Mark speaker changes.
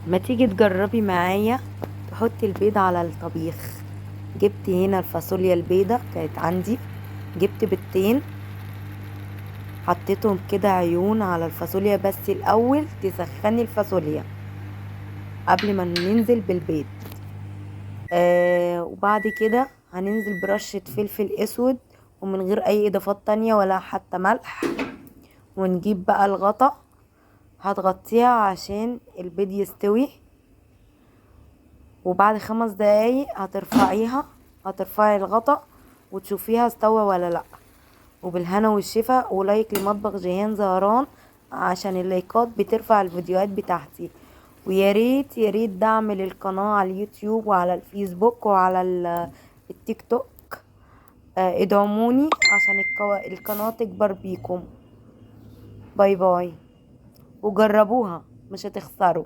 Speaker 1: ما تيجي تجربي معايا تحطي البيض على الطبيخ. جبت هنا الفاصوليا البيضة كانت عندي، جبت بيضتين حطيتهم كده عيون على الفاصوليا، بس الاول تسخني الفاصوليا قبل ما ننزل بالبيض. وبعد كده هننزل برشة فلفل اسود ومن غير اي اضافات تانية ولا حتى ملح. ونجيب بقى الغطا هتغطيها عشان البيض يستوي. وبعد 5 دقايق هترفعي الغطا وتشوفيها استوى ولا لا. وبالهنا والشفا. ولايك لمطبخ جيهان زهران عشان اللايكات بترفع الفيديوهات بتاعتي. ويا ريت يا ريت دعم للقناة على اليوتيوب وعلى الفيسبوك وعلى التيك توك. ادعموني عشان القناة تكبر بيكم. باي باي، وجربوها مش هتخسروا.